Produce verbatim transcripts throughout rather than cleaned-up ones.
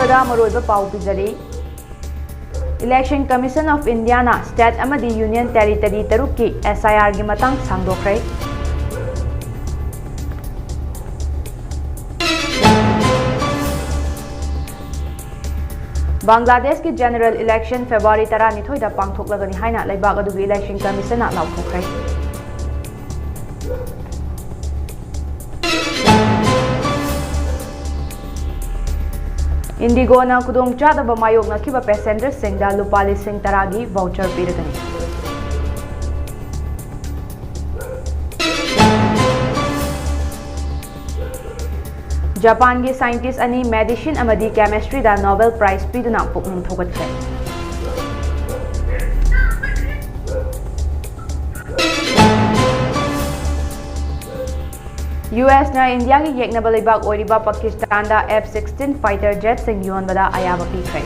ꯗ ꯃꯔꯨꯑꯣꯏꯕ ꯄꯥꯎ ꯄꯤꯖꯔꯤ꯫ Election Commission of Indiaꯅ state ꯑꯃꯗꯤ union territory ꯇꯔꯨꯛꯀꯤ S I Rꯒꯤ ꯃꯇꯥꯡ ꯁꯥꯡꯗꯣꯛꯈ꯭ꯔꯦ꯫ ꯕꯪꯒ꯭ꯂꯥꯗꯦꯁꯀꯤ general election February ꯇꯔꯥꯅꯤꯊꯣꯏꯗ ꯄꯥꯡꯊꯣꯛꯂꯒꯅꯤ ꯍꯥꯏꯅ ꯂꯩꯕꯥꯛ ꯑꯗꯨꯒꯤ Election Commissionꯅ ꯂꯥꯎꯊꯣꯛꯈ꯭ꯔꯦ꯫ IndiGoꯅ ꯈꯨꯗꯣꯡꯆꯥꯗꯕ ꯃꯥꯌꯣꯛꯅꯈꯤꯕ passengerꯁꯤꯡꯗ ꯂꯨꯄꯥ ꯂꯤꯁꯤꯡ ꯇꯔꯥꯒꯤ voucher ꯄꯤꯔꯒꯅꯤ꯫ ꯖꯄꯥꯟꯒꯤ scientist ꯑꯅꯤ medicine ꯑꯃꯗꯤ chemistryꯗ Nobel Prize ꯄꯤꯗꯨꯅ ꯄꯨꯛꯅꯤꯡ ꯊꯧꯒꯠꯈ꯭ꯔꯦ꯫ USꯅ ꯏꯟꯗꯤꯌꯥꯒꯤ ꯌꯦꯛꯅꯕ ꯂꯩꯕꯥꯛ ꯑꯣꯏꯔꯤꯕ ꯄꯥꯀꯤꯁꯇꯥꯟꯗ F sixteen fighter jetꯁꯤꯡ ꯌꯣꯟꯕꯗ ꯑꯌꯥꯕ ꯄꯤꯈ꯭ꯔꯦ꯫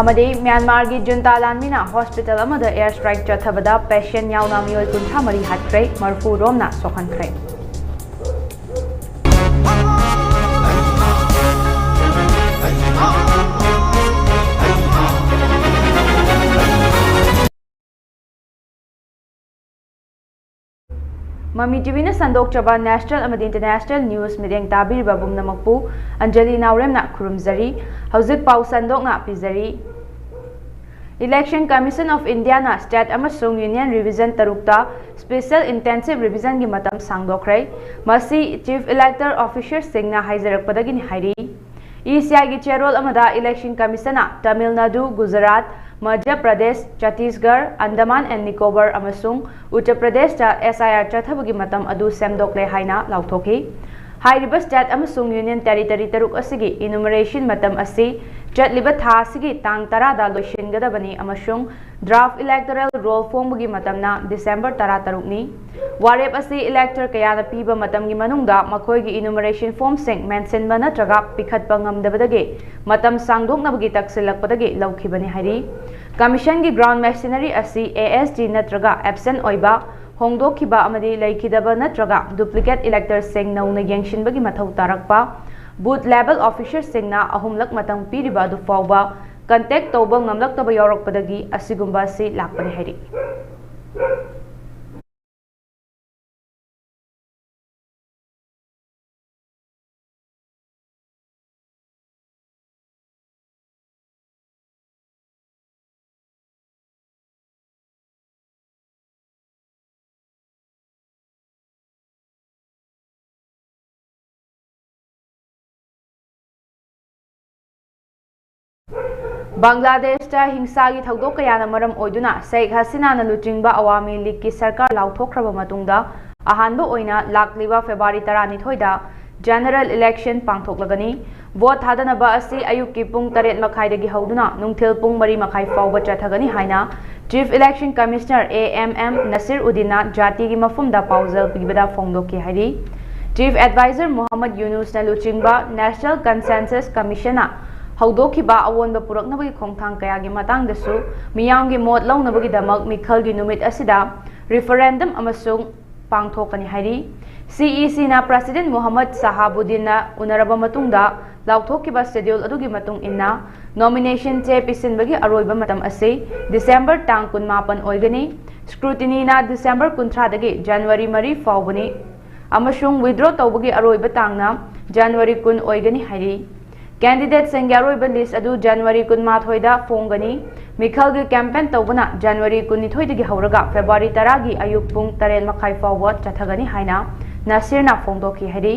ꯑꯃꯗꯤ ꯃ꯭ꯌꯥꯟꯃꯥꯔꯒꯤ junta ꯂꯥꯟꯃꯤꯅ hospital ꯑꯃꯗ air strike ꯆꯠꯊꯕꯗ patient ꯌꯥꯎꯅ ꯃꯤꯑꯣꯏ ꯀꯨꯟꯊ꯭ꯔꯥ ꯃꯔꯤ ꯍꯥꯠꯈ꯭ꯔꯦ, ꯃꯔꯐꯨ ꯔꯣꯝꯅ ꯁꯣꯛꯍꯟꯈ꯭ꯔꯦ꯫ ꯃꯃꯤ TVꯅ ꯁꯟꯗꯣꯛꯆꯕ national ꯑꯃꯗꯤ international news ꯃꯤꯠꯌꯦꯡ ꯇꯥꯕꯤꯔꯤꯕ ꯄꯨꯝꯅꯃꯛꯄꯨ ꯑꯟꯖꯂꯤ ꯅꯥꯎꯔꯦꯝꯅ ꯈꯨꯔꯨꯝꯖꯔꯤ꯫ ꯍꯧꯖꯤꯛ ꯄꯥꯎ ꯁꯟꯗꯣꯛꯅ ꯄꯤꯖꯔꯤ꯫ Election Commission of Indiaꯅ state ꯑꯃꯁꯨꯡ union revision ꯇꯔꯨꯛꯇ special intensive revisionꯒꯤ ꯃꯇꯝ ꯁꯥꯡꯗꯣꯛꯈ꯭ꯔꯦ꯫ ꯃꯁꯤ Chief Electoral Officerꯁꯤꯡꯅ ꯍꯥꯏꯖꯔꯛꯄꯗꯒꯤꯅꯤ ꯍꯥꯏꯔꯤ꯫ ECIꯒꯤ ꯆꯦꯔꯣꯜ ꯑꯃꯗ Election Commissionꯅ ꯇꯥꯃꯤꯜ ꯅꯥꯗꯨ, ꯒꯨꯖꯔꯥꯠ, ꯃꯙ꯭ꯌ ꯄ꯭ꯔꯗꯦꯁ, ꯆꯇꯤꯁꯒꯔ, ꯑꯟꯗꯃꯥꯟ and ꯅꯤꯀꯣꯕꯔ ꯑꯃꯁꯨꯡ ꯎꯠꯇꯔ ꯄ꯭ꯔꯗꯦꯁꯇ S I R ꯆꯠꯊꯕꯒꯤ ꯃꯇꯝ ꯑꯗꯨ ꯁꯦꯝꯗꯣꯛꯂꯦ ꯍꯥꯏꯅ ꯂꯥꯎꯊꯣꯛꯈꯤ꯫ ꯍꯥꯏꯔꯤꯕ state ꯑꯃꯁꯨꯡ union territory ꯇꯔꯨꯛ ꯑꯁꯤꯒꯤ enumeration ꯃꯇꯝ ꯑꯁꯤ ꯆꯠꯂꯤꯕ ꯊꯥ ꯑꯁꯤꯒꯤ ꯇꯥꯡ ꯇꯔꯥꯗ ꯂꯣꯏꯁꯤꯟꯒꯗꯕꯅꯤ ꯑꯃꯁꯨꯡ draft electoral roll ꯐꯣꯡꯕꯒꯤ ꯃꯇꯝꯅ December ꯇꯔꯥꯇꯔꯨꯛꯅꯤ꯫ ꯋꯥꯔꯦꯞ ꯑꯁꯤ elector ꯀꯌꯥꯅ ꯄꯤꯕ ꯃꯇꯝꯒꯤ ꯃꯅꯨꯡꯗ ꯃꯈꯣꯏꯒꯤ enumeration formꯁꯤꯡ ꯃꯦꯟꯁꯤꯟꯕ ꯅꯠꯇ꯭ꯔꯒ ꯄꯤꯈꯠꯄ ꯉꯝꯗꯕꯗꯒꯤ ꯃꯇꯝ ꯁꯥꯡꯗꯣꯛꯅꯕꯒꯤ ꯇꯛꯁꯤꯜꯂꯛꯄꯗꯒꯤ ꯂꯧꯈꯤꯕꯅꯤ ꯍꯥꯏꯔꯤ꯫ Commissionꯒꯤ ground machinery ꯑꯁꯤ ASD ꯅꯠꯇ꯭ꯔꯒ absent ꯑꯣꯏꯕ ꯍꯣꯡꯗꯣꯛꯈꯤꯕ ꯑꯃꯗꯤ ꯂꯩꯈꯤꯗꯕ ꯅꯠꯇ꯭ꯔꯒ duplicate electorsꯁꯤꯡ ꯅꯧꯅ ꯌꯦꯡꯁꯤꯟꯕꯒꯤ ꯃꯊꯧ ꯇꯥꯔꯛꯄ, booth level officerꯁꯤꯡꯅ ꯑꯍꯨꯝꯂꯛ ꯃꯇꯝ ꯄꯤꯔꯤꯕ ꯑꯗꯨ ꯐꯥꯎꯕ contact ꯇꯧꯕ ꯉꯝꯂꯛꯇꯕ ꯌꯥꯎꯔꯛꯄꯗꯒꯤ ꯑꯁꯤꯒꯨꯝꯕ ꯑꯁꯤ ꯂꯥꯛꯄꯅꯤ ꯍꯥꯏꯔꯤ꯫ ꯕꯪꯒ꯭ꯂꯥꯗꯦꯁꯇ ꯍꯤꯡꯁꯥꯒꯤ ꯊꯧꯗꯣꯛ ꯀꯌꯥꯅ ꯃꯔꯝ ꯑꯣꯏꯗꯨꯅ ꯁꯦꯈ ꯍꯁꯤꯅꯥꯅ ꯂꯨꯆꯤꯡꯕ ꯑꯋꯥꯃꯤ ꯂꯤꯒꯀꯤ ꯁꯔꯀꯥꯔ ꯂꯥꯎꯊꯣꯛꯈ꯭ꯔꯕ ꯃꯇꯨꯡꯗ, ꯑꯍꯥꯟꯕ ꯑꯣꯏꯅ ꯂꯥꯛꯂꯤꯕ ꯐꯦꯕ꯭ꯔꯨꯋꯥꯔꯤ ꯇꯔꯥꯅꯤꯊꯣꯏꯗ general election ꯄꯥꯡꯊꯣꯛꯂꯒꯅꯤ꯫ ꯚꯣꯠ ꯊꯥꯗꯅꯕ ꯑꯁꯤ ꯑꯌꯨꯛꯀꯤ ꯄꯨꯡ ꯇꯔꯦꯠ ꯃꯈꯥꯏꯗꯒꯤ ꯍꯧꯗꯨꯅ ꯅꯨꯡꯊꯤꯜ ꯄꯨꯡ ꯃꯔꯤ ꯃꯈꯥꯏ ꯐꯥꯎꯕ ꯆꯠꯊꯒꯅꯤ ꯍꯥꯏꯅ Chief Election Commissioner A M M ꯅꯁꯤꯔ ꯎꯗꯤꯟꯅ ꯖꯥꯇꯤꯒꯤ ꯃꯐꯝꯗ ꯄꯥꯎꯖꯦꯜ ꯄꯤꯕꯗ ꯐꯣꯡꯗꯣꯛꯈꯤ ꯍꯥꯏꯔꯤ꯫ Chief Advisor ꯃꯨꯍꯝꯃꯗ ꯌꯨꯅꯨꯁꯅ ꯂꯨꯆꯤꯡꯕ National Consensus Commissionꯅ ꯍꯧꯗꯣꯛꯈꯤꯕ ꯑꯑꯣꯟꯕ ꯄꯨꯔꯛꯅꯕꯒꯤ ꯈꯣꯡꯊꯥꯡ ꯀꯌꯥꯒꯤ ꯃꯇꯥꯡꯗꯁꯨ ꯃꯤꯌꯥꯝꯒꯤ ꯃꯣꯠ ꯂꯧꯅꯕꯒꯤꯗꯃꯛ ꯃꯤꯈꯜꯒꯤ ꯅꯨꯃꯤꯠ ꯑꯁꯤꯗ referendum ꯑꯃꯁꯨꯡ ꯄꯥꯡꯊꯣꯛꯀꯅꯤ ꯍꯥꯏꯔꯤ꯫ CECꯅ President ꯃꯨꯍꯝꯃꯗ ꯁꯍꯥꯕꯨꯗꯤꯟꯅ ꯎꯅꯔꯕ ꯃꯇꯨꯡꯗ ꯂꯥꯎꯊꯣꯛꯈꯤꯕ schedule ꯑꯗꯨꯒꯤ ꯃꯇꯨꯡ ꯏꯟꯅ, nomination ꯆꯦ ꯄꯤꯁꯤꯟꯕꯒꯤ ꯑꯔꯣꯏꯕ ꯃꯇꯝ ꯑꯁꯤ December ꯇꯥꯡ ꯀꯨꯟꯃꯥꯄꯟ ꯑꯣꯏꯒꯅꯤ꯫ Scrutinyꯅ December ꯀꯨꯟꯊ꯭ꯔꯥꯗꯒꯤ January ꯃꯔꯤ ꯐꯥꯎꯕꯅꯤ, ꯑꯃꯁꯨꯡ withdraw ꯇꯧꯕꯒꯤ ꯑꯔꯣꯏꯕ ꯇꯥꯡꯅ January ꯀꯨꯟ ꯑꯣꯏꯒꯅꯤ ꯍꯥꯏꯔꯤ꯫ Candidateꯁꯤꯡꯒꯤ ꯑꯔꯣꯏꯕ list ꯑꯗꯨ January ꯀꯨꯟꯃꯥꯊꯣꯏꯗ ꯐꯣꯡꯒꯅꯤ꯫ ꯃꯤꯈꯜꯒꯤ campaign ꯇꯧꯕꯅ January ꯀꯨꯟꯅꯤꯊꯣꯏꯗꯒꯤ ꯍꯧꯔꯒ February ꯇꯔꯥꯒꯤ ꯑꯌꯨꯛ ꯄꯨꯡ ꯇꯔꯦꯠ ꯃꯈꯥꯏ ꯐꯥꯎꯕ ꯆꯠꯊꯒꯅꯤ ꯍꯥꯏꯅ ꯅꯁꯤꯔꯅ ꯐꯣꯡꯗꯣꯛꯈꯤ ꯍꯥꯏꯔꯤ꯫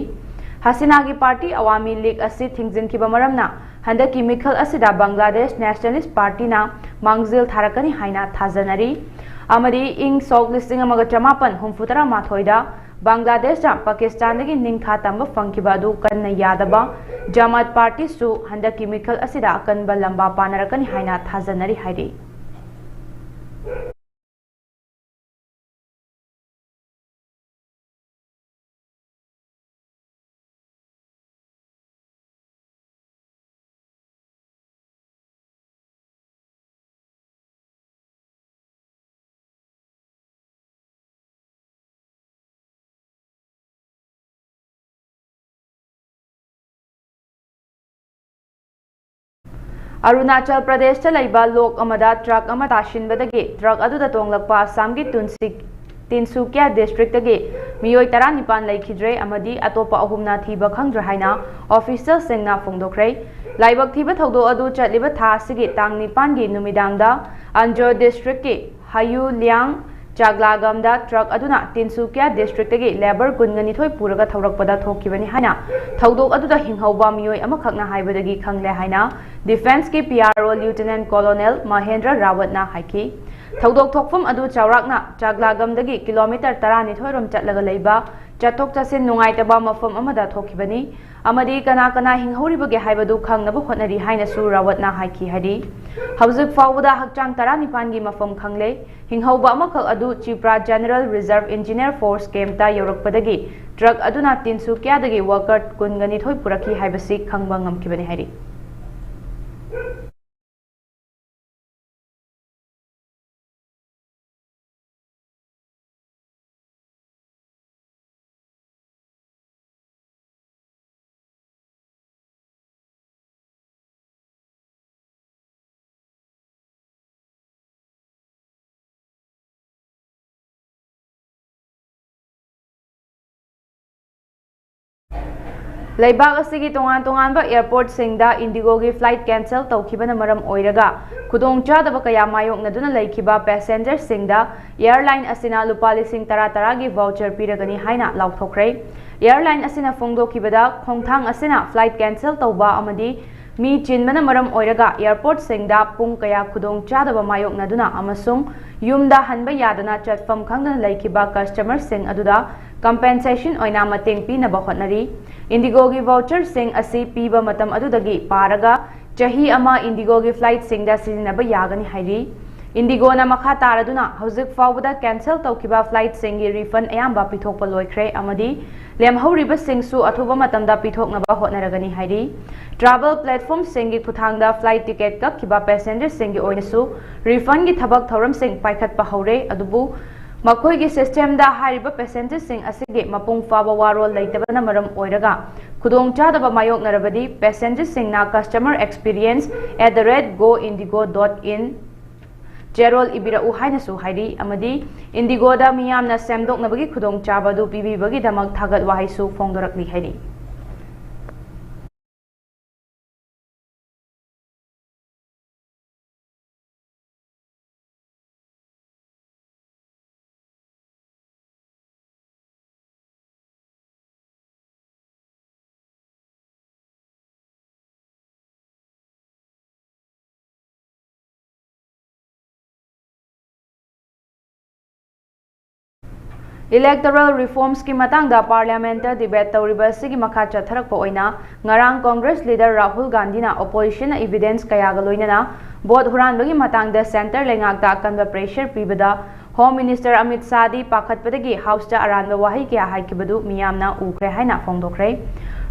ꯍꯁꯤꯅꯥꯒꯤ party ꯑꯋꯥꯃꯤ ꯂꯤꯒ ꯑꯁꯤ ꯊꯤꯡꯖꯤꯟꯈꯤꯕ ꯃꯔꯝꯅ ꯍꯟꯗꯛꯀꯤ ꯃꯤꯈꯜ ꯑꯁꯤꯗ ꯕꯪꯒ꯭ꯂꯥꯗꯦꯁ Nationalist Partyꯅ ꯃꯥꯡꯖꯤꯜ ꯊꯥꯔꯛꯀꯅꯤ ꯍꯥꯏꯅ ꯊꯥꯖꯅꯔꯤ꯫ ꯑꯃꯗꯤ ꯏꯪ ꯁꯣꯛ ꯂꯤꯁꯤꯡ ꯑꯃꯒ ꯆꯃꯥꯄꯟ ꯍꯨꯝꯐꯨ ꯇꯔꯥ ꯃꯥꯊꯣꯏꯗ ꯕꯪꯒ꯭ꯂꯥꯗꯦꯁꯇ ꯄꯥꯀꯤꯁꯇꯥꯟꯗꯒꯤ ꯅꯤꯡꯊꯥ ꯇꯝꯕ ꯐꯪꯈꯤꯕ ꯑꯗꯨ ꯀꯟꯅ ꯌꯥꯗꯕ ꯖꯃꯥꯠ partyꯁꯨ ꯍꯟꯗꯛꯀꯤ ꯃꯤꯈꯜ ꯑꯁꯤꯗ ꯑꯀꯟꯕ ꯂꯝꯕꯥ ꯄꯥꯅꯔꯛꯀꯅꯤ ꯍꯥꯏꯅ ꯊꯥꯖꯅꯔꯤ ꯍꯥꯏꯔꯤ꯫ ꯑꯔꯨꯅꯥꯆꯜ ꯄ꯭ꯔꯗꯦꯁꯇ ꯂꯩꯕ ꯂꯣꯛ ꯑꯃꯗ ꯇ꯭ꯔꯛ ꯑꯃ ꯇꯥꯁꯤꯟꯕꯗꯒꯤ ꯇ꯭ꯔꯛ ꯑꯗꯨꯗ ꯇꯣꯡꯂꯛꯄ ꯑꯁꯥꯝꯒꯤ ꯇꯨꯟꯁꯤ-, ꯇꯤꯟꯁꯨꯀꯤꯌꯥ ꯗꯤꯁꯇ꯭ꯔꯤꯛꯇꯒꯤ ꯃꯤꯑꯣꯏ ꯇꯔꯥꯅꯤꯄꯥꯟ ꯂꯩꯈꯤꯗ꯭ꯔꯦ ꯑꯃꯗꯤ ꯑꯇꯣꯞꯄ ꯑꯍꯨꯝꯅ ꯊꯤꯕ ꯈꯪꯗ꯭ꯔꯦ ꯍꯥꯏꯅ ꯑꯣꯐꯤꯁꯤꯌꯦꯜꯁꯤꯡꯅ ꯐꯣꯡꯗꯣꯛꯈ꯭ꯔꯦ꯫ ꯂꯥꯏꯕꯛ ꯊꯤꯕ ꯊꯧꯗꯣꯛ ꯑꯗꯨ ꯆꯠꯂꯤꯕ ꯊꯥ ꯑꯁꯤꯒꯤ ꯇꯥꯡ ꯅꯤꯄꯥꯟꯒꯤ ꯅꯨꯃꯤꯗꯥꯡꯗ ꯑꯟꯖꯣ ꯗꯤꯁꯇ꯭ꯔꯤꯛꯀꯤ ꯍꯌꯨꯂꯤꯌꯥꯡ ꯆꯥꯒ꯭ꯂꯥꯒꯝꯗ ꯇ꯭ꯔꯛ ꯑꯗꯨꯅ ꯇꯤꯟꯁꯨꯀꯤꯌꯥ ꯗꯤꯁꯇ꯭ꯔꯤꯛꯇꯒꯤ ꯂꯦꯕꯔ ꯀꯨꯟꯒ ꯅꯤꯊꯣꯏ ꯄꯨꯔꯒ ꯊꯧꯔꯛꯄꯗ ꯊꯣꯛꯈꯤꯕꯅꯤ ꯍꯥꯏꯅ ꯊꯧꯗꯣꯛ ꯑꯗꯨꯗ ꯍꯤꯡꯍꯧꯕ ꯃꯤꯑꯣꯏ ꯑꯃꯈꯛꯅ ꯍꯥꯏꯕꯗꯒꯤ ꯈꯪꯂꯦ ꯍꯥꯏꯅ ꯗꯤꯐꯦꯟꯁꯀꯤ ꯄꯤ ꯑꯥꯔ ꯑꯣ ꯂꯤꯌꯨꯇꯤꯅꯦꯟ ꯀꯣꯂꯣꯅꯦꯜ ꯃꯍꯦꯟꯗ꯭ꯔ ꯔꯥꯋꯠꯅ ꯍꯥꯏꯈꯤ꯫ ꯊꯧꯗꯣꯛ ꯊꯣꯛꯐꯝ ꯑꯗꯨ ꯆꯥꯎꯔꯥꯛꯅ ꯆꯥꯒ꯭ꯂꯥꯒꯝꯗꯒꯤ ꯀꯤꯂꯣꯃꯤꯇꯔ ꯇꯔꯥꯅꯤꯊꯣꯏ ꯔꯣꯝ ꯆꯠꯂꯒ ꯂꯩꯕ ꯆꯠꯊꯣꯛ ꯆꯠꯁꯤꯟ ꯅꯨꯡꯉꯥꯏꯇꯕ ꯃꯐꯝ ꯑꯃꯗ ꯊꯣꯛꯈꯤꯕꯅꯤ ꯑꯃꯗꯤ ꯀꯅꯥ ꯀꯅꯥ ꯍꯤꯡꯍꯧꯔꯤꯕꯒꯦ ꯍꯥꯏꯕꯗꯨ ꯈꯪꯅꯕ ꯍꯣꯠꯅꯔꯤ ꯍꯥꯏꯅꯁꯨ ꯔꯥꯋꯠꯅ ꯍꯥꯏꯈꯤ ꯍꯥꯏꯔꯤ꯫ ꯍꯧꯖꯤꯛ ꯐꯥꯎꯕꯗ ꯍꯛꯆꯥꯡ ꯇꯔꯥꯅꯤꯄꯥꯟꯒꯤ ꯃꯐꯝ ꯈꯪꯂꯦ꯫ ꯍꯤꯡꯍꯧꯕ ꯑꯃꯈꯛ ꯑꯗꯨ ꯆꯤꯄ꯭ꯔꯥ ꯖꯦꯅꯔꯦꯜ ꯔꯤꯖꯔꯚ ꯏꯟꯖꯤꯅꯤꯌꯔ ꯐꯣꯔꯁ ꯀꯦꯝꯞꯇ ꯌꯧꯔꯛꯄꯗꯒꯤ ꯇ꯭ꯔꯛ ꯑꯗꯨꯅ ꯇꯤꯟꯁꯨꯀꯤꯌꯥꯗꯒꯤ ꯋꯥꯔꯀꯔ ꯀꯨꯟꯒ ꯅꯤꯊꯣꯏ ꯄꯨꯔꯛꯈꯤ ꯍꯥꯏꯕꯁꯤ ꯈꯪꯕ ꯉꯝꯈꯤꯕꯅꯤ ꯍꯥꯏꯔꯤ꯫ ꯂꯩꯕꯥꯛ ꯑꯁꯤꯒꯤ ꯇꯣꯉꯥꯟ ꯇꯣꯉꯥꯟꯕ ꯑꯦꯌꯔꯄꯣꯔꯠꯁꯤꯡꯗ ꯏꯟꯗꯤꯒꯣꯒꯤ ꯐ꯭ꯂꯥꯏꯠ ꯀꯦꯟꯁꯦꯜ ꯇꯧꯈꯤꯕꯅ ꯃꯔꯝ ꯑꯣꯏꯔꯒ ꯈꯨꯗꯣꯡꯆꯥꯗꯕ ꯀꯌꯥ ꯃꯥꯌꯣꯛꯅꯗꯨꯅ ꯂꯩꯈꯤꯕ ꯄꯦꯁꯦꯟꯖꯔꯁꯤꯡꯗ ꯑꯦꯌꯔꯂꯥꯏꯟ ꯑꯁꯤꯅ ꯂꯨꯄꯥ ꯂꯤꯁꯤꯡ ꯇꯔꯥ ꯇꯔꯥꯒꯤ ꯚꯥꯎꯆꯔ ꯄꯤꯔꯒꯅꯤ ꯍꯥꯏꯅ ꯂꯥꯎꯊꯣꯛꯈ꯭ꯔꯦ꯫ ꯑꯦꯌꯔꯂꯥꯏꯟ ꯑꯁꯤꯅ ꯐꯣꯡꯗꯣꯛꯈꯤꯕꯗ, ꯈꯣꯡꯊꯥꯡ ꯑꯁꯤꯅ ꯐ꯭ꯂꯥꯏꯠ ꯀꯦꯟꯁꯦꯜ ꯇꯧꯕ ꯑꯃꯗꯤ ꯃꯤ ꯆꯤꯟꯕꯅ ꯃꯔꯝ ꯑꯣꯏꯔꯒ ꯑꯦꯌꯔꯄꯣꯔꯠꯁꯤꯡꯗ ꯄꯨꯡ ꯀꯌꯥ ꯈꯨꯗꯣꯡꯆꯥꯗꯕ ꯃꯥꯌꯣꯛꯅꯗꯨꯅ ꯑꯃꯁꯨꯡ ꯌꯨꯝꯗ ꯍꯟꯕ ꯌꯥꯗꯅ ꯆꯠꯐꯝ ꯈꯪꯗꯅ ꯂꯩꯈꯤꯕ ꯀꯁꯇꯃꯔꯁꯤꯡ ꯑꯗꯨꯗ ꯀꯝꯄꯦꯟꯁꯦꯁꯟ ꯑꯣꯏꯅ ꯃꯇꯦꯡ ꯄꯤꯅꯕ ꯍꯣꯠꯅꯔꯤ꯫ ꯏꯟꯗꯤꯒꯣꯒꯤ ꯚꯥꯎꯆꯔꯁꯤꯡ ꯑꯁꯤ ꯄꯤꯕ ꯃꯇꯝ ꯑꯗꯨꯗꯒꯤ ꯄꯥꯔꯒ ꯆꯍꯤ ꯑꯃ ꯏꯟꯗꯤꯒꯣꯒꯤ ꯐ꯭ꯂꯥꯏꯠꯁꯤꯡꯗ ꯁꯤꯖꯤꯟꯅꯕ ꯌꯥꯒꯅꯤ ꯍꯥꯏꯔꯤ꯫ ꯏꯟꯗꯤꯒꯣꯅ ꯃꯈꯥ ꯇꯥꯔꯗꯨꯅ ꯍꯧꯖꯤꯛ ꯐꯥꯎꯕꯗ ꯀꯦꯟꯁꯦꯜ ꯇꯧꯈꯤꯕ ꯐ꯭ꯂꯥꯏꯠꯁꯤꯡꯒꯤ ꯔꯤꯐꯟ ꯑꯌꯥꯝꯕ ꯄꯤꯊꯣꯛꯄ ꯂꯣꯏꯈ꯭ꯔꯦ ꯑꯃꯗꯤ ꯂꯦꯝꯍꯧꯔꯤꯕꯁꯤꯡꯁꯨ ꯑꯊꯨꯕ ꯃꯇꯝꯗ ꯄꯤꯊꯣꯛꯅꯕ ꯍꯣꯠꯅꯔꯒꯅꯤ ꯍꯥꯏꯔꯤ꯫ ꯇ꯭ꯔꯥꯚꯦꯜ ꯄ꯭ꯂꯦꯠꯐꯣꯔꯝꯁꯤꯡꯒꯤ ꯈꯨꯠꯊꯥꯡꯗ ꯐ꯭ꯂꯥꯏꯠ ꯇꯤꯀꯦꯠ ꯀꯛꯈꯤꯕ ꯄꯦꯁꯦꯟꯖꯔꯁꯤꯡꯒꯤ ꯑꯣꯏꯅꯁꯨ ꯔꯤꯐꯟꯒꯤ ꯊꯕꯛ ꯊꯧꯔꯝꯁꯤꯡ ꯄꯥꯏꯈꯠꯄ ꯍꯧꯔꯦ, ꯑꯗꯨꯕꯨ ꯃꯈꯣꯏꯒꯤ system ꯗ ꯍꯥꯏꯔꯤꯕ passenger ꯁꯤꯡ ꯑꯁꯤꯒꯤ ꯃꯄꯨꯡ ꯐꯥꯕ ꯋꯥꯔꯣꯜ ꯂꯩꯇꯕꯅ ꯃꯔꯝ ꯑꯣꯏꯔꯒ ꯈꯨꯗꯣꯡꯆꯥꯗꯕ ꯃꯥꯌꯣꯛꯅꯔꯕꯗꯤ passenger ꯁꯤꯡꯅ customer experience at the rate go indigo dot in ꯆꯦꯔꯣꯜ ꯏꯕꯤꯔꯛꯎ ꯍꯥꯏꯅꯁꯨ ꯍꯥꯏꯔꯤ ꯑꯃꯗꯤ IndiGo ꯗ ꯃꯤꯌꯥꯝꯅ ꯁꯦꯝꯗꯣꯛꯅꯕꯒꯤ ꯈꯨꯗꯣꯡꯆꯥꯕ ꯑꯗꯨ ꯄꯤꯕꯤꯕꯒꯤꯗꯃꯛ ꯊꯥꯒꯠ ꯋꯥꯍꯩꯁꯨ ꯐꯣꯡꯗꯣꯔꯛꯂꯤ ꯍꯥꯏꯔꯤ꯫ Electoral reforms ꯀꯤ ꯃꯇꯥꯡꯗ Parliament ꯇ debate ꯇꯧꯔꯤꯕ ꯑꯁꯤꯒꯤ ꯃꯈꯥ ꯆꯠꯊꯔꯛꯄ ꯑꯣꯏꯅ ꯉꯔꯥꯡ Congress leader ꯔꯥꯍꯨꯜ ꯒꯥꯟꯙꯤꯅ opposition ꯅ evidence ꯀꯌꯥꯒ ꯂꯣꯏꯅꯅ vote ꯍꯨꯔꯥꯟꯕꯒꯤ ꯃꯇꯥꯡꯗ centre ꯂꯩꯉꯥꯛꯇ ꯑꯀꯟꯕ pressure ꯄꯤꯕꯗ Home Minister ꯑꯃꯤꯠ ꯁꯥꯍꯗꯤ ꯄꯥꯈꯠꯄꯗꯒꯤ House ꯇ ꯑꯔꯥꯟꯕ ꯋꯥꯍꯩ ꯀꯌꯥ ꯍꯥꯏꯈꯤꯕꯗꯨ ꯃꯤꯌꯥꯝꯅ ꯎꯈ꯭ꯔꯦ ꯍꯥꯏꯅ ꯐꯣꯡꯗꯣꯛꯈ꯭ꯔꯦ꯫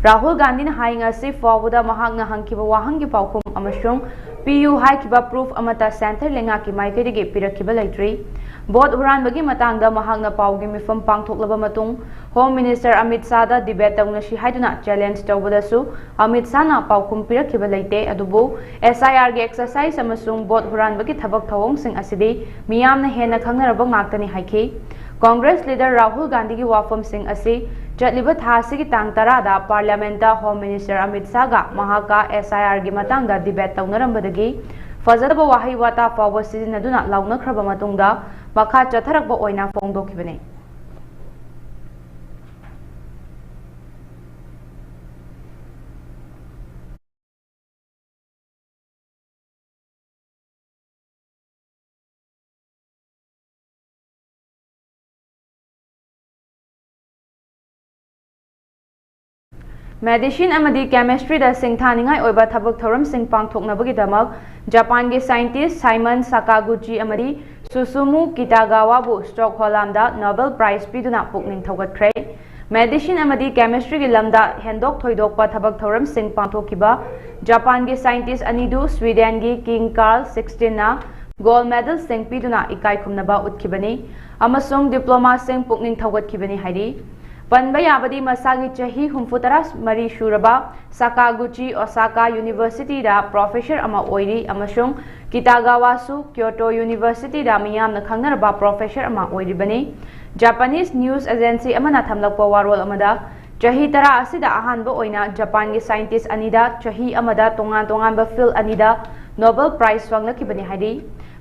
ꯔꯥꯍꯨꯜ ꯒꯥꯟꯙꯤꯅ ꯍꯥꯏ, ꯉꯁꯤ ꯐꯥꯎꯕꯗ ꯃꯍꯥꯛꯅ ꯍꯪꯈꯤꯕ ꯋꯥꯍꯪꯒꯤ ꯄꯥꯎꯈꯨꯝ ꯑꯃꯁꯨꯡ ꯄꯤꯌꯨ ꯍꯥꯏꯈꯤꯕ proof ꯑꯃꯠꯇ centre ꯂꯩꯉꯥꯛꯀꯤ ꯃꯥꯏꯀꯩꯗꯒꯤ ꯄꯤꯔꯛꯈꯤꯕ ꯂꯩꯇ꯭ꯔꯤ꯫ Vote ꯍꯨꯔꯥꯟꯕꯒꯤ ꯃꯇꯥꯡꯗ ꯃꯍꯥꯛꯅ ꯄꯥꯎꯒꯤ ꯃꯤꯐꯝ ꯄꯥꯡꯊꯣꯛꯂꯕ ꯃꯇꯨꯡ Home Minister ꯑꯃꯤꯠ ꯁꯥꯍꯗ debate ꯇꯧꯅꯁꯤ ꯍꯥꯏꯗꯨꯅ challenge ꯇꯧꯕꯗꯁꯨ ꯑꯃꯤꯠ ꯁꯥꯍꯅ ꯄꯥꯎꯈꯨꯝ ꯄꯤꯔꯛꯈꯤꯕ ꯂꯩꯇꯦ, ꯑꯗꯨꯕꯨ S I R ꯒꯤ exercise ꯑꯃꯁꯨꯡ vote ꯍꯨꯔꯥꯟꯕꯒꯤ ꯊꯕꯛ ꯊꯧꯑꯣꯡꯁꯤꯡ ꯑꯁꯤꯗꯤ ꯃꯤꯌꯥꯝꯅ ꯍꯦꯟꯅ ꯈꯪꯅꯔꯕ ꯉꯥꯛꯇꯅꯤ ꯍꯥꯏꯈꯤ꯫ Congress leader ꯔꯥꯍꯨꯜ ꯒꯥꯟꯙꯤꯒꯤ ꯋꯥꯐꯝꯁꯤꯡ ꯑꯁꯤ ꯆꯠꯂꯤꯕ ꯊꯥ ꯑꯁꯤꯒꯤ ꯇꯥꯡ ꯇꯔꯥꯗ Parliament ꯇ Home Minister ꯑꯃꯤꯠ ꯁꯥꯍꯒ ꯃꯍꯥꯛꯀ S I R ꯒꯤ ꯃꯇꯥꯡꯗ debate ꯇꯧꯅꯔꯝꯕꯗꯒꯤ ꯐꯖꯗꯕ ꯋꯥꯍꯩ ꯋꯥꯇꯥ ꯐꯥꯎꯕ ꯁꯤꯖꯤꯟꯅꯗꯨꯅ ꯂꯥꯎꯅꯈ꯭ꯔꯕ ꯃꯇꯨꯡꯗ ꯃꯈꯥ ꯆꯠꯊꯔꯛꯄ ꯑꯣꯏꯅ ꯐꯣꯡꯗꯣꯛꯈꯤꯕꯅꯤ꯫ Medicine ꯑꯃꯗꯤ Chemistry ꯗ ꯁꯤꯡꯊꯥꯅꯤꯡꯉꯥꯏ ꯑꯣꯏꯕ ꯊꯕꯛ ꯊꯧꯔꯝꯁꯤꯡ ꯄꯥꯡꯊꯣꯛꯅꯕꯒꯤꯗꯃꯛ ꯖꯄꯥꯟꯒꯤ scientist Simon Sakaguchi ꯑꯃꯗꯤ Susumu Kitagawa ꯕꯨ Stockholm ꯗ Nobel Prize ꯄꯤꯗꯨꯅ ꯄꯨꯛꯅꯤꯡ ꯊꯧꯒꯠꯈ꯭ꯔꯦ꯫ Medicine ꯑꯃꯗꯤ Chemistry ꯒꯤ ꯂꯝꯗ ꯍꯦꯟꯗꯣꯛ ꯊꯣꯏꯗꯣꯛꯄ ꯊꯕꯛ ꯊꯧꯔꯝꯁꯤꯡ ꯄꯥꯡꯊꯣꯛꯈꯤꯕ ꯖꯄꯥꯟꯒꯤ scientist ꯑꯅꯤꯗꯨ Sweden ꯒꯤ King Carl sixteen ꯅ gold medalꯁꯤꯡ ꯄꯤꯗꯨꯅ ꯏꯀꯥꯏ ꯈꯨꯝꯅꯕ ꯎꯠꯈꯤꯕꯅꯤ ꯑꯃꯁꯨꯡ diplomaꯁꯤꯡ ꯄꯨꯛꯅꯤꯡ ꯊꯧꯒꯠꯈꯤꯕꯅꯤ ꯍꯥꯏꯔꯤ꯫ ꯄꯟꯕ ꯌꯥꯕꯗꯤ ꯃꯁꯥꯒꯤ ꯆꯍꯤ ꯍꯨꯝꯐꯨ ꯇꯔꯥ ꯃꯔꯤ ꯁꯨꯔꯕ ꯁꯥꯀꯥꯒꯨꯆꯤ Osaka Universityꯗ professor ꯑꯃ ꯑꯣꯏꯔꯤ ꯑꯃꯁꯨꯡ ꯀꯤꯇꯥꯒꯥꯋꯥꯁꯨ Kyoto Universityꯗ ꯃꯤꯌꯥꯝꯅ ꯈꯪꯅꯔꯕ professor ꯑꯃ ꯑꯣꯏꯔꯤꯕꯅꯤ꯫ Japanese news agency ꯑꯃꯅ ꯊꯝꯂꯛꯄ ꯋꯥꯔꯣꯜ ꯑꯃꯗ, ꯆꯍꯤ ꯇꯔꯥ ꯑꯁꯤꯗ ꯑꯍꯥꯟꯕ ꯑꯣꯏꯅ ꯖꯄꯥꯟꯒꯤ scientist ꯑꯅꯤꯗ ꯆꯍꯤ ꯑꯃꯗ ꯇꯣꯉꯥꯟ ꯇꯣꯉꯥꯟꯕ field ꯑꯅꯤꯗ Nobel Prize ꯐꯪꯂꯛꯈꯤꯕꯅꯤ ꯍꯥꯏꯔꯤ꯫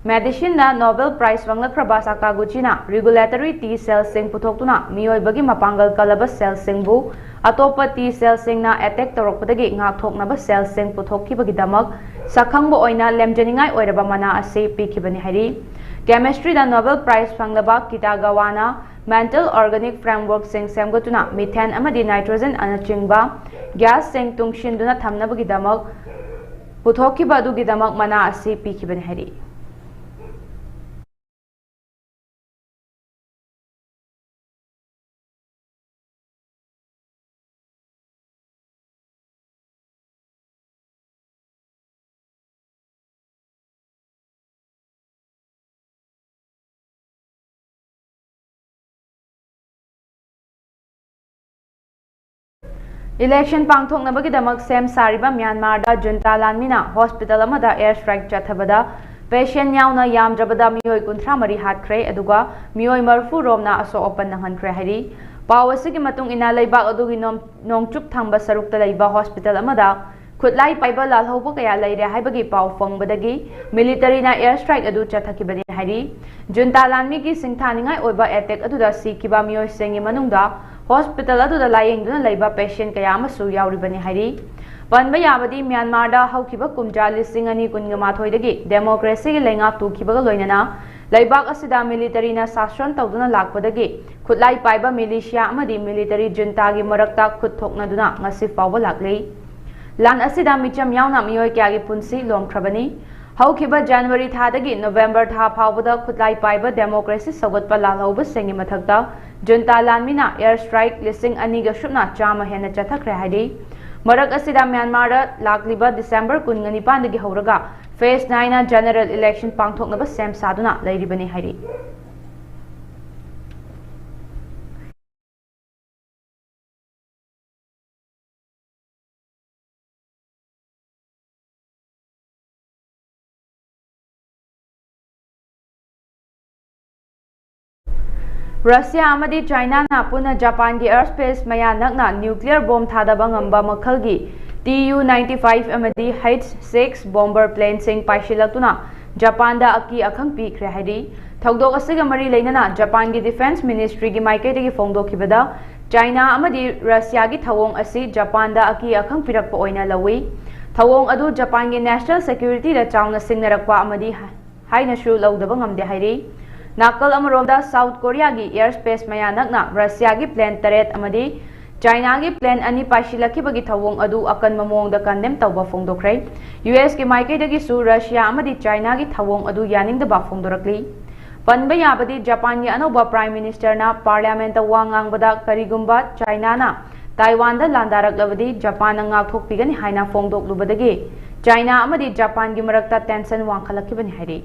Medicineꯗ Nobel Prize ꯐꯪꯂꯛꯈ꯭ꯔꯕ ꯁꯥꯀꯥꯒꯨꯆꯤꯅ regulatory T cellꯁꯤꯡ ꯄꯨꯊꯣꯛꯇꯨꯅ ꯃꯤꯑꯣꯏꯕꯒꯤ ꯃꯄꯥꯡꯒꯜ ꯀꯜꯂꯕ cellꯁꯤꯡꯕꯨ ꯑꯇꯣꯞꯄ T cellꯁꯤꯡꯅ attack ꯇꯧꯔꯛꯄꯗꯒꯤ ꯉꯥꯛꯊꯣꯛꯅꯕ cellꯁꯤꯡ ꯄꯨꯊꯣꯛꯈꯤꯕꯒꯤꯗꯃꯛ ꯁꯛꯈꯪꯕ ꯑꯣꯏꯅ ꯂꯦꯝꯖꯅꯤꯡꯉꯥꯏ ꯑꯣꯏꯔꯕ ꯃꯅꯥ ꯑꯁꯤ ꯄꯤꯈꯤꯕꯅꯤ ꯍꯥꯏꯔꯤ꯫ Chemistryꯗ Nobel Prize ꯐꯪꯂꯕ ꯀꯤꯇꯥꯒꯥꯋꯥꯅ mental organic frameworkꯁꯤꯡ ꯁꯦꯝꯒꯠꯇꯨꯅ methane ꯑꯃꯗꯤ nitrogenꯅꯆꯤꯡꯕ gasꯁꯤꯡ ꯇꯨꯡꯁꯤꯟꯗꯨꯅ ꯊꯝꯅꯕꯒꯤꯗꯃꯛ ꯄꯨꯊꯣꯛꯈꯤꯕ ꯑꯗꯨꯒꯤꯗꯃꯛ ꯃꯅꯥ ꯑꯁꯤ ꯄꯤꯈꯤꯕꯅꯤ ꯍꯥꯏꯔꯤ꯫ Election ꯄꯥꯡꯊꯣꯛꯅꯕꯒꯤꯗꯃꯛ ꯁꯦꯝ ꯁꯥꯔꯤꯕ ꯃ꯭ꯌꯥꯟꯃꯥꯔꯗ junta ꯂꯥꯟꯃꯤꯅ hospital ꯑꯃꯗ air strike ꯆꯠꯊꯕꯗ patient ꯌꯥꯎꯅ ꯌꯥꯝꯗ꯭ꯔꯕꯗ ꯃꯤꯑꯣꯏ ꯀꯨꯟꯊ꯭ꯔꯥ ꯃꯔꯤ ꯍꯥꯠꯈ꯭ꯔꯦ, ꯑꯗꯨꯒ ꯃꯤꯑꯣꯏ ꯃꯔꯤꯐꯨ ꯔꯣꯝꯅ ꯑꯁꯣꯛ ꯑꯄꯟ ꯅꯪꯍꯟꯈ꯭ꯔꯦ ꯍꯥꯏꯔꯤ꯫ ꯄꯥꯎ ꯑꯁꯤꯒꯤ ꯃꯇꯨꯡ ꯏꯟꯅ, ꯂꯩꯕꯥꯛ ꯑꯗꯨꯒꯤ ꯅꯣꯡ-, ꯅꯣꯡꯆꯨꯞ ꯊꯪꯕ ꯁꯔꯨꯛꯇ ꯂꯩꯕ hospital ꯑꯃꯗ ꯈꯨꯠꯂꯥꯏ ꯄꯥꯏꯕ ꯂꯥꯜꯍꯧꯕ ꯀꯌꯥ ꯂꯩꯔꯦ ꯍꯥꯏꯕꯒꯤ ꯄꯥꯎ ꯐꯪꯕꯗꯒꯤ militaryꯅ air strike ꯑꯗꯨ ꯆꯠꯊꯈꯤꯕꯅꯤ ꯍꯥꯏꯔꯤ꯫ Junta ꯂꯥꯟꯃꯤꯒꯤ ꯁꯤꯡꯊꯥꯅꯤꯡꯉꯥꯏ ꯑꯣꯏꯕ attack ꯑꯗꯨꯗ ꯁꯤꯈꯤꯕ ꯃꯤꯑꯣꯏꯁꯤꯡꯒꯤ ꯃꯅꯨꯡꯗ hospital ꯑꯗꯨꯗ ꯂꯥꯌꯦꯡꯗꯨꯅ ꯂꯩꯕ patient ꯀꯌꯥ ꯑꯃꯁꯨ ꯌꯥꯎꯔꯤꯕꯅꯤ ꯍꯥꯏꯔꯤ꯫ ꯄꯟꯕ ꯌꯥꯕꯗꯤ, ꯃ꯭ꯌꯥꯟꯃꯥꯔꯗ ꯍꯧꯈꯤꯕ ꯀꯨꯝꯖꯥ ꯂꯤꯁꯤꯡ ꯑꯅꯤ ꯀꯨꯟꯒ ꯃꯥꯊꯣꯏꯗꯒꯤ democracyꯒꯤ ꯂꯩꯉꯥꯛ ꯇꯨꯈꯤꯕꯒ ꯂꯣꯏꯅꯅ ꯂꯩꯕꯥꯛ ꯑꯁꯤꯗ militaryꯅ ꯁꯥꯁꯟ ꯇꯧꯗꯨꯅ ꯂꯥꯛꯄꯗꯒꯤ ꯈꯨꯠꯂꯥꯏ ꯄꯥꯏꯕ militia ꯑꯃꯗꯤ military juntaꯒꯤ ꯃꯔꯛꯇ ꯈꯨꯠ ꯊꯣꯛꯅꯗꯨꯅ ꯉꯁꯤ ꯐꯥꯎꯕ ꯂꯥꯛꯂꯤ꯫ ꯂꯥꯟ ꯑꯁꯤꯗ ꯃꯤꯆꯝ ꯌꯥꯎꯅ ꯃꯤꯑꯣꯏ ꯀꯌꯥꯒꯤ ꯄꯨꯟꯁꯤ ꯂꯣꯝꯈ꯭ꯔꯕꯅꯤ꯫ ꯍꯧꯈꯤꯕ January ꯊꯥꯗꯒꯤ November ꯊꯥ ꯐꯥꯎꯕꯗ ꯈꯨꯠꯂꯥꯏ ꯄꯥꯏꯕ democracy ꯁꯧꯒꯠꯄ ꯂꯥꯜꯍꯧꯕꯁꯤꯡꯒꯤ ꯃꯊꯛꯇ junta ꯂꯥꯟꯃꯤꯅ air strike ꯂꯤꯁꯤꯡ ꯑꯅꯤꯒ ꯁꯨꯞꯅ ꯆꯥꯝꯃ ꯍꯦꯟꯅ ꯆꯠꯊꯈ꯭ꯔꯦ ꯍꯥꯏꯔꯤ꯫ ꯃꯔꯛ ꯑꯁꯤꯗ ꯃ꯭ꯌꯥꯟꯃꯥꯔꯗ ꯂꯥꯛꯂꯤꯕ December ꯀꯨꯟꯒ ꯅꯤꯄꯥꯟꯗꯒꯤ ꯍꯧꯔꯒ Phase nine ꯅ general election ꯄꯥꯡꯊꯣꯛꯅꯕ ꯁꯦꯝ ꯁꯥꯗꯨꯅ ꯂꯩꯔꯤꯕꯅꯤ ꯍꯥꯏꯔꯤ꯫ ꯔꯁꯤꯌꯥ ꯑꯃꯗꯤ ꯆꯥꯏꯅꯥꯅ ꯄꯨꯟꯅ ꯖꯄꯥꯟꯒꯤ air space ꯃꯌꯥ ꯅꯛꯅ nuclear bomb ꯊꯥꯗꯕ ꯉꯝꯕ ꯃꯈꯜꯒꯤ T U ninety-five ꯑꯃꯗꯤ H six bomber planeꯁꯤꯡ ꯄꯥꯏꯁꯤꯜꯂꯛꯇꯨꯅ ꯖꯄꯥꯟꯗ ꯑꯀꯤ ꯑꯈꯪ ꯄꯤꯈ꯭ꯔꯦ ꯍꯥꯏꯔꯤ꯫ ꯊꯧꯗꯣꯛ ꯑꯁꯤꯒ ꯃꯔꯤ ꯂꯩꯅꯅ ꯖꯄꯥꯟꯒꯤ Defence Ministryꯒꯤ ꯃꯥꯏꯀꯩꯗꯒꯤ ꯐꯣꯡꯗꯣꯛꯈꯤꯕꯗ, ꯆꯥꯏꯅꯥ ꯑꯃꯗꯤ ꯔꯁꯤꯌꯥꯒꯤ ꯊꯧꯑꯣꯡ ꯑꯁꯤ ꯖꯄꯥꯟꯗ ꯑꯀꯤ ꯑꯈꯪ ꯄꯤꯔꯛꯄ ꯑꯣꯏꯅ ꯂꯧꯏ꯫ ꯊꯧꯑꯣꯡ ꯑꯗꯨ ꯖꯄꯥꯟꯒꯤ national securityꯗ ꯆꯥꯎꯅ ꯁꯤꯡꯅꯔꯛꯄ ꯑꯃꯗꯤ ꯍꯥꯏꯅꯁꯨ ꯂꯧꯗꯕ ꯉꯝꯗꯦ ꯍꯥꯏꯔꯤ꯫ ꯅꯥꯀꯜ ꯑꯃꯔꯣꯝꯗ, South Koreaꯒꯤ air space ꯃꯌꯥ ꯅꯛꯅ ꯔꯁꯤꯌꯥꯒꯤ plane ꯇꯔꯦꯠ ꯑꯃꯗꯤ ꯆꯥꯏꯅꯥꯒꯤ plane ꯑꯅꯤ ꯄꯥꯏꯁꯤꯜꯂꯛꯈꯤꯕꯒꯤ ꯊꯧꯑꯣꯡ ꯑꯗꯨ ꯑꯀꯟꯕ ꯃꯑꯣꯡꯗ condemn ꯇꯧꯕ ꯐꯣꯡꯗꯣꯛꯈ꯭ꯔꯦ꯫ USꯀꯤ ꯃꯥꯏꯀꯩꯗꯒꯤꯁꯨ ꯔꯁꯤꯌꯥ ꯑꯃꯗꯤ ꯆꯥꯏꯅꯥꯒꯤ ꯊꯧꯑꯣꯡ ꯑꯗꯨ ꯌꯥꯅꯤꯡꯗꯕ ꯐꯣꯡꯗꯣꯔꯛꯂꯤ꯫ ꯄꯟꯕ ꯌꯥꯕꯗꯤ, ꯖꯄꯥꯟꯒꯤ ꯑꯅꯧꯕ Prime Ministerꯅ Parliamentꯇ ꯋꯥ ꯉꯥꯡꯕꯗ, ꯀꯔꯤꯒꯨꯝꯕ ꯆꯥꯏꯅꯥꯅ ꯇꯥꯏꯋꯥꯟꯗ ꯂꯥꯟꯗꯥꯔꯛꯂꯕꯗꯤ ꯖꯄꯥꯟꯅ ꯉꯥꯛꯊꯣꯛꯄꯤꯒꯅꯤ ꯍꯥꯏꯅ ꯐꯣꯡꯗꯣꯛꯂꯨꯕꯗꯒꯤ ꯆꯥꯏꯅꯥ ꯑꯃꯗꯤ ꯖꯄꯥꯟꯒꯤ ꯃꯔꯛꯇ tension ꯋꯥꯡꯈꯠꯂꯛꯈꯤꯕꯅꯤ ꯍꯥꯏꯔꯤ꯫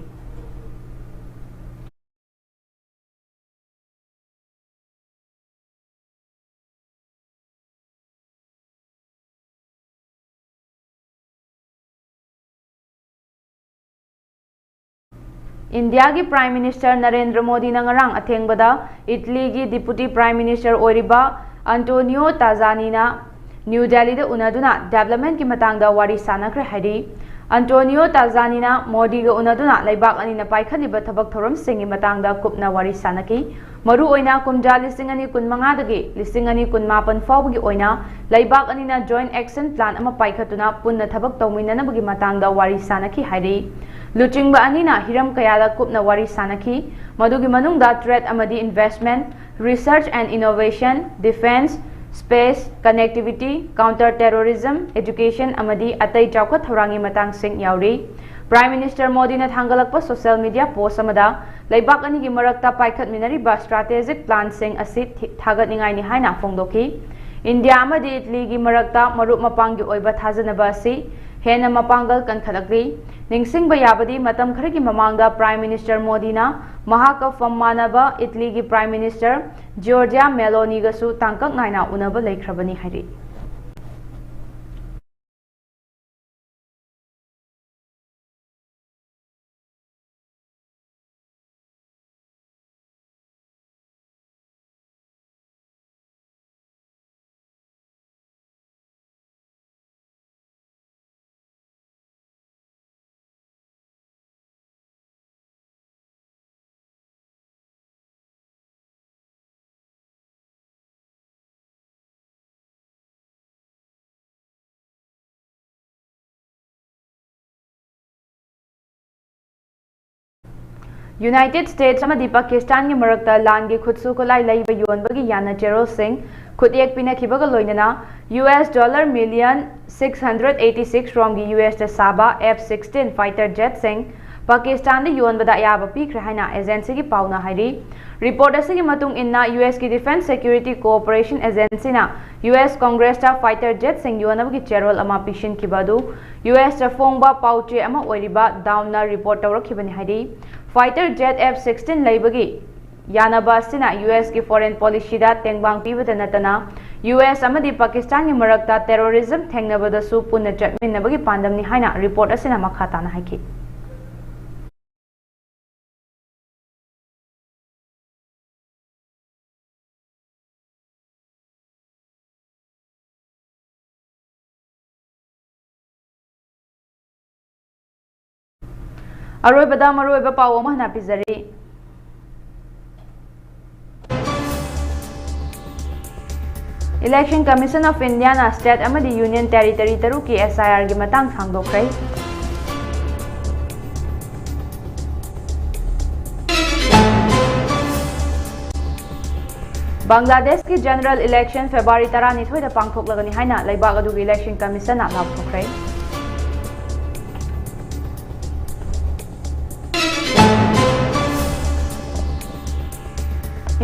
ꯏꯟꯗꯤꯌꯥꯒꯤ Prime Minister ꯅꯔꯦꯟꯗ꯭ꯔ ꯃꯣꯗꯤꯅ ꯉꯔꯥꯡ ꯑꯊꯦꯡꯕꯗ ꯏꯇꯂꯤꯒꯤ Deputy Prime Minister ꯑꯣꯏꯔꯤꯕ ꯑꯟꯇꯣꯅꯤꯌꯣ ꯇꯥꯖꯥꯅꯤꯅ ꯅ꯭ꯌꯨ ꯗꯦꯜꯂꯤꯗ ꯎꯅꯗꯨꯅ developmentꯀꯤ ꯃꯇꯥꯡꯗ ꯋꯥꯔꯤ ꯁꯥꯟꯅꯈ꯭ꯔꯦ ꯍꯥꯏꯔꯤ꯫ ꯑꯟꯇꯣꯅꯤꯌꯣ ꯇꯥꯖꯥꯅꯤꯅ ꯃꯣꯗꯤꯒ ꯎꯅꯗꯨꯅ ꯂꯩꯕꯥꯛ ꯑꯅꯤꯅ ꯄꯥꯏꯈꯠꯂꯤꯕ ꯊꯕꯛ ꯊꯧꯔꯝꯁꯤꯡꯒꯤ ꯃꯇꯥꯡꯗ ꯀꯨꯞꯅ ꯋꯥꯔꯤ ꯁꯥꯟꯅꯈꯤ꯫ ꯃꯔꯨꯑꯣꯏꯅ ꯀꯨꯝꯖꯥ ꯂꯤꯁꯤꯡ ꯑꯅꯤ ꯀꯨꯟꯃꯉꯥꯗꯒꯤ ꯂꯤꯁꯤꯡ ꯑꯅꯤ ꯀꯨꯟꯃꯥꯄꯟ ꯐꯥꯎꯕꯒꯤ ꯑꯣꯏꯅ ꯂꯩꯕꯥꯛ ꯑꯅꯤꯅ joint action plan ꯑꯃ ꯄꯥꯏꯈꯠꯇꯨꯅ ꯄꯨꯟꯅ ꯊꯕꯛ ꯇꯧꯃꯤꯟꯅꯅꯕꯒꯤ ꯃꯇꯥꯡꯗ ꯋꯥꯔꯤ ꯁꯥꯟꯅꯈꯤ ꯍꯥꯏꯔꯤ꯫ ꯂꯨꯆꯤꯡꯕ ꯑꯅꯤꯅ ꯍꯤꯔꯝ ꯀꯌꯥꯗ ꯀꯨꯞꯅ ꯋꯥꯔꯤ ꯁꯥꯟꯅꯈꯤ꯫ ꯃꯗꯨꯒꯤ ꯃꯅꯨꯡꯗ trade ꯑꯃꯗꯤ investment, research and innovation, defence, space, connectivity, counter terrorism, education ꯑꯃꯗꯤ ꯑꯇꯩ ꯆꯥꯎꯈꯠ ꯊꯧꯔꯥꯡꯒꯤ ꯃꯇꯥꯡꯁꯤꯡ ꯌꯥꯎꯔꯤ꯫ Prime Minister ꯃꯣꯗꯤꯅ ꯊꯥꯡꯒꯠꯂꯛꯄ social media post ꯑꯃꯗ ꯂꯩꯕꯥꯛ ꯑꯅꯤꯒꯤ ꯃꯔꯛꯇ ꯄꯥꯏꯈꯠꯃꯤꯟꯅꯔꯤꯕ strategic planꯁꯤꯡ ꯑꯁꯤ ꯊꯤ-, ꯊꯥꯒꯠꯅꯤꯡꯉꯥꯏꯅꯤ ꯍꯥꯏꯅ ꯐꯣꯡꯗꯣꯛꯈꯤ꯫ ꯏꯟꯗꯤꯌꯥ ꯑꯃꯗꯤ ꯏꯇꯂꯤꯒꯤ ꯃꯔꯛꯇ ꯃꯔꯨꯞ ꯃꯄꯥꯡꯒꯤ ꯑꯣꯏꯕ ꯊꯥꯖꯅꯕ ꯑꯁꯤ ꯍꯦꯟꯅ ꯃꯄꯥꯡꯒꯜ ꯀꯟꯈꯠꯂꯛꯂꯤ꯫ ꯅꯤꯡꯁꯤꯡꯕ ꯌꯥꯕꯗꯤ, ꯃꯇꯝ ꯈꯔꯒꯤ ꯃꯃꯥꯡꯗ Prime Minister ꯃꯣꯗꯤꯅ ꯃꯍꯥꯛꯀ ꯐꯝ ꯃꯥꯟꯅꯕ ꯏꯇꯂꯤꯒꯤ Prime Minister ꯖꯣꯔꯖꯤꯌꯥ ꯃꯦꯂꯣꯅꯤꯒꯁꯨ ꯇꯥꯡꯀꯛ ꯅꯥꯏꯅ ꯎꯅꯕ ꯂꯩꯈ꯭ꯔꯕꯅꯤ ꯍꯥꯏꯔꯤ꯫ United States ꯑꯃꯗꯤ ꯄꯥꯀꯤꯁꯇꯥꯟꯒꯤ ꯃꯔꯛꯇ ꯂꯥꯟꯒꯤ ꯈꯨꯠꯁꯨ ꯈꯨꯠꯂꯥꯏ ꯂꯩꯕ ꯌꯣꯟꯕꯒꯤ ꯌꯥꯅꯆꯦꯔꯣꯜꯁꯤꯡ ꯈꯨꯠꯌꯦꯛ ꯄꯤꯅꯈꯤꯕꯒ ꯂꯣꯏꯅꯅ U S dollar million six hundred eighty six ꯔꯣꯝꯒꯤ U S ꯇ ꯁꯥꯕ F sixteen fighter jetꯁꯤꯡ ꯄꯥꯀꯤꯁꯇꯥꯟꯗ ꯌꯣꯟꯕꯗ ꯑꯌꯥꯕ ꯄꯤꯈ꯭ꯔꯦ ꯍꯥꯏꯅ agencyꯒꯤ ꯄꯥꯎꯅ ꯍꯥꯏꯔꯤ꯫ Report ꯑꯁꯤꯒꯤ ꯃꯇꯨꯡ ꯏꯟꯅ, U S ꯀꯤ Defense Security Cooperation Agencyꯅ U S Congressꯇ fighter jetꯁꯤꯡ ꯌꯣꯟꯅꯕꯒꯤ ꯆꯦꯔꯣꯜ ꯑꯃ ꯄꯤꯁꯤꯟꯈꯤꯕ ꯑꯗꯨ U S ꯇ ꯐꯣꯡꯕ ꯄꯥꯎ ꯆꯦ ꯑꯃ ꯑꯣꯏꯔꯤꯕ Dawnꯅ report ꯇꯧꯔꯛꯈꯤꯕꯅꯤ ꯍꯥꯏꯔꯤ꯫ Fighter jet F sixteen ꯂꯩꯕꯒꯤ ꯌꯥꯅꯕ ꯑꯁꯤꯅ U S ꯀꯤ foreign policyꯗ ꯇꯦꯡꯕꯥꯡ ꯄꯤꯕꯗ ꯅꯠꯇꯅ, U S ꯑꯃꯗꯤ ꯄꯥꯀꯤꯁꯇꯥꯟꯒꯤ ꯃꯔꯛꯇ terrorism ꯊꯦꯡꯅꯕꯗꯁꯨ ꯄꯨꯟꯅ ꯆꯠꯃꯤꯟꯅꯕꯒꯤ ꯄꯥꯟꯗꯝꯅꯤ ꯍꯥꯏꯅ report ꯑꯁꯤꯅ ꯃꯈꯥ ꯇꯥꯅ ꯍꯥꯏꯈꯤ꯫ ꯑꯔꯣꯏꯕꯗ ꯃꯔꯨꯑꯣꯏꯕ ꯄꯥꯎ ꯑꯃ ꯍꯟꯅ ꯄꯤꯖꯔꯤ꯫ Election Commission of Indiaꯅ state ꯑꯃꯗꯤ union territory ꯇꯔꯨꯛꯀꯤ S I Rꯒꯤ ꯃꯇꯥꯡ ꯁꯥꯡꯗꯣꯛꯈ꯭ꯔꯦ꯫ ꯕꯪꯒ꯭ꯂꯥꯗꯦꯁꯀꯤ general election February ꯇꯔꯥꯅꯤꯊꯣꯏꯗ ꯄꯥꯡꯊꯣꯛꯂꯒꯅꯤ ꯍꯥꯏꯅ ꯂꯩꯕꯥꯛ ꯑꯗꯨꯒꯤ Election Commissionꯅ ꯂꯥꯎꯊꯣꯛꯈ꯭ꯔꯦ꯫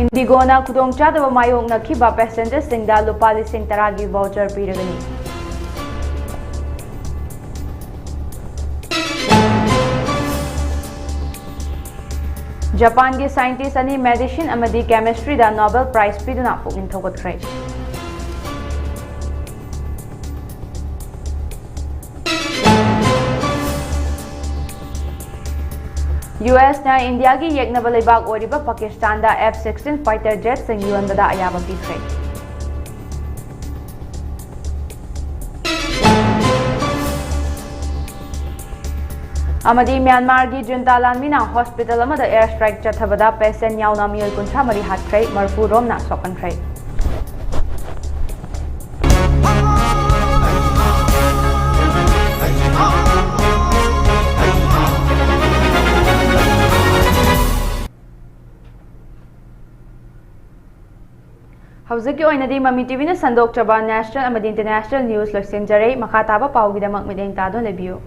IndiGoꯅ ꯈꯨꯗꯣꯡꯆꯥꯗꯕ ꯃꯥꯌꯣꯛꯅꯈꯤꯕ passengerꯁꯤꯡꯗ ꯂꯨꯄꯥ ꯂꯤꯁꯤꯡ ꯇꯔꯥꯒꯤ voucher ꯄꯤꯔꯒꯅꯤ꯫ ꯖꯄꯥꯟꯒꯤ ꯁꯥꯏꯟꯇꯤꯁ ꯑꯅꯤ ꯃꯦꯗꯤꯁꯤꯟ ꯑꯃꯗꯤ ꯀꯦꯃꯤꯁꯇ꯭ꯔꯤꯗ ꯅꯣꯕꯦꯜ ꯄ꯭ꯔꯥꯏꯖ ꯄꯤꯗꯨꯅ ꯄꯨꯛꯅꯤꯡ ꯊꯧꯒꯠꯈ꯭ꯔꯦ꯫ ꯌꯨ ꯑꯦꯁꯅ ꯏꯟꯗꯤꯌꯥꯒꯤ ꯌꯦꯛꯅꯕ ꯂꯩꯕꯥꯛ ꯑꯣꯏꯔꯤꯕ ꯄꯥꯀꯤꯁꯇꯥꯟꯗ ꯑꯦꯐ ꯁꯤꯛꯁꯇꯤꯟ ꯐꯥꯏꯇꯔ ꯖꯦꯠꯁꯤꯡ ꯌꯣꯟꯕꯗ ꯑꯌꯥꯕ ꯄꯤꯈ꯭ꯔꯦ꯫ ꯑꯃꯗꯤ ꯃ꯭ꯌꯥꯟꯃꯥꯔꯒꯤ ꯖꯨꯟꯇꯥ ꯂꯥꯟꯃꯤꯅ ꯍꯣꯁꯄꯤꯇꯥꯜ ꯑꯃꯗ ꯑꯦꯌꯔ ꯁ꯭ꯇ꯭ꯔꯥꯏꯛ ꯆꯠꯊꯕꯗ ꯄꯦꯁꯦꯟ ꯌꯥꯎꯅ ꯃꯤꯑꯣꯏ ꯀꯨꯟꯊ꯭ꯔꯥ ꯃꯔꯤ ꯍꯥꯠꯈ꯭ꯔꯦ, ꯃꯔꯐꯨ ꯔꯣꯝꯅ ꯁꯣꯛꯍꯟꯈ꯭ꯔꯦ꯫ ꯍꯧꯖꯤꯛꯀꯤ ꯑꯣꯏꯅꯗꯤ ꯃꯃꯤ ꯇꯤꯚꯤꯅ ꯁꯟꯗꯣꯛꯆꯕ ꯅꯦꯁꯅꯦꯜ ꯑꯃꯗꯤ ꯏꯟꯇꯔꯅꯦꯁꯅꯦꯜ ꯅ꯭ꯌꯨꯁ ꯂꯣꯏꯁꯤꯟꯖꯔꯦ꯫ ꯃꯈꯥ ꯇꯥꯕ ꯄꯥꯎꯒꯤꯗꯃꯛ ꯃꯤꯠꯌꯦꯡ ꯇꯥꯗꯨꯅ ꯂꯩꯕꯤꯌꯨ꯫